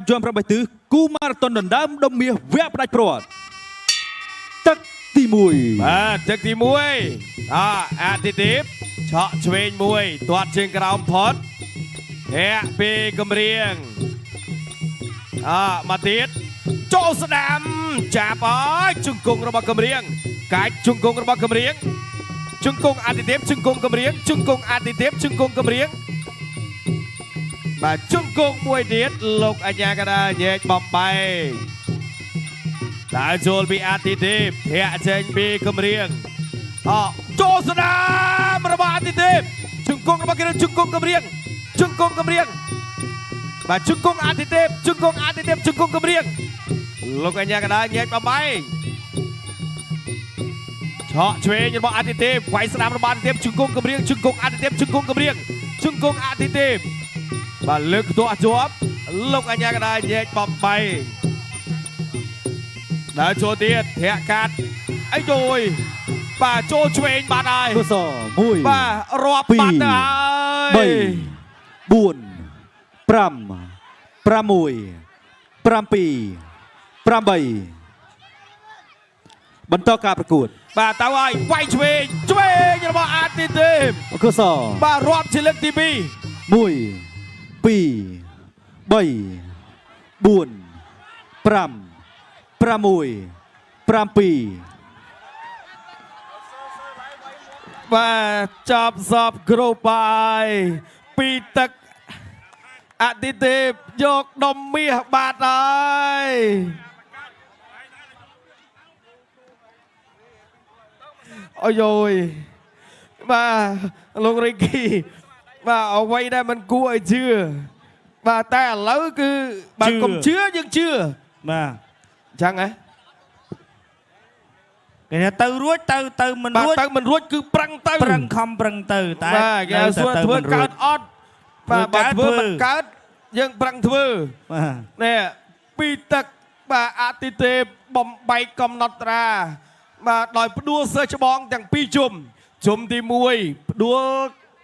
យន្ត8ទិសគូម៉ារ៉ាតុនដណ្ដើមដុំមាសវគ្គផ្ដាច់ព្រាត់ទឹកទី1 បាទទឹកទី1អាអាទិទេពឆក់ឆ្វេងមួយទាត់ជើងក្រោមផុតធាក់ពីកំរៀងអមកទៀតចូលស្ដាំចាប់អើយជង្គង់របស់កំរៀងកាច់ជង្គង់របស់កំរៀងជង្គង់អាទិទេពជង្គង់កំរៀងជង្គង់អាទិទេពជង្គង់កំរៀងបាទជង្គង់មួយទៀតលោកអញ្ញាកដាញែកបំបែក ដើរចូលពីអាទិទេពធាក់ចេញពីកំរៀងអចូលស្ដាមរបស់អាទិទេពជង្គង់របស់គេជង្គង់កំរៀងជង្គង់កំរៀងបាទជង្គង់អាទិទេពជង្គង់អាទិទេពជង្គង់កំរៀងលោកអញ្ញាកដាញែកបំបែកឆក់ឆ្វេងរបស់អាទិទេពវាយស្ដាមរបស់អាទិទេពជង្គង់កំរៀងជង្គង់អាទិទេពជង្គង់កំរៀងជង្គង់អាទិទេពបាទលើកខ្ទាស់ជាប់លោកអញ្ញាកដាញែកបំបែក ដើរចូលទៀតធាក់កាត់អីយបាទចូលឆ្វេងបាត់ហើយ កុស1 បាទរាប់ ពីរ បាត់ទៅហើយ 3 4 5 6 7 8បន្តការប្រកួត បាទទៅហើយវាយឆ្វេងឆ្វេងរបស់អាទិទេព កុស បាទរាប់ជាលើកទី 1 2 3 4 5 6 7 2បាទចាប់សពគ្រប់ហើយពីទឹកអាទិទេពយកដុំមាសបាត់ហើយអូយយបាទលោករីគីបាទអ្វីដែលមិនគួរឲ្យជឿបាទតែឥឡូវគឺបាទកុំជឿយើងជឿ បាទ អញ្ចឹងហ៎ គេថាទៅរួចទៅទៅមិន បាទ រួច ទៅមិនរួចគឺប្រឹងទៅ ប្រឹងខំប្រឹងទៅតែ បាទគេ នៅ សួរធ្វើ តែទៅមិនរួច កើតអត់បាទបើ ធ្វើ ធ្វើ កើត មិនកើតយើងប្រឹងធ្វើ បាទ នេះពីទឹកបាទអតិទេពបំបែកកំណត់ត្រាបាទដោយផ្ដួលសិស្សច្បងទាំងពីរជុំជុំទី1ផ្ដួល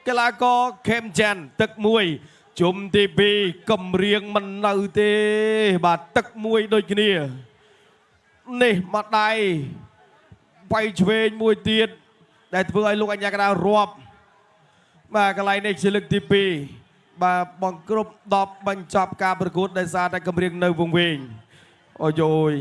កីឡាករខេមចាន់ទឹក1ជុំទី2កំរៀងមិននៅទេបាទទឹកមួយដូចគ្នានេះមកដៃបៃឆ្វេងមួយទៀតដែលធ្វើឲ្យលោកអញ្ញាកដារាប់បាទកន្លែងនេះជាលើកទី2បាទបង្គ្រប់10បញ្ចប់ការប្រកួតដោយសារតែកំរៀងនៅវង្វេងអូយយ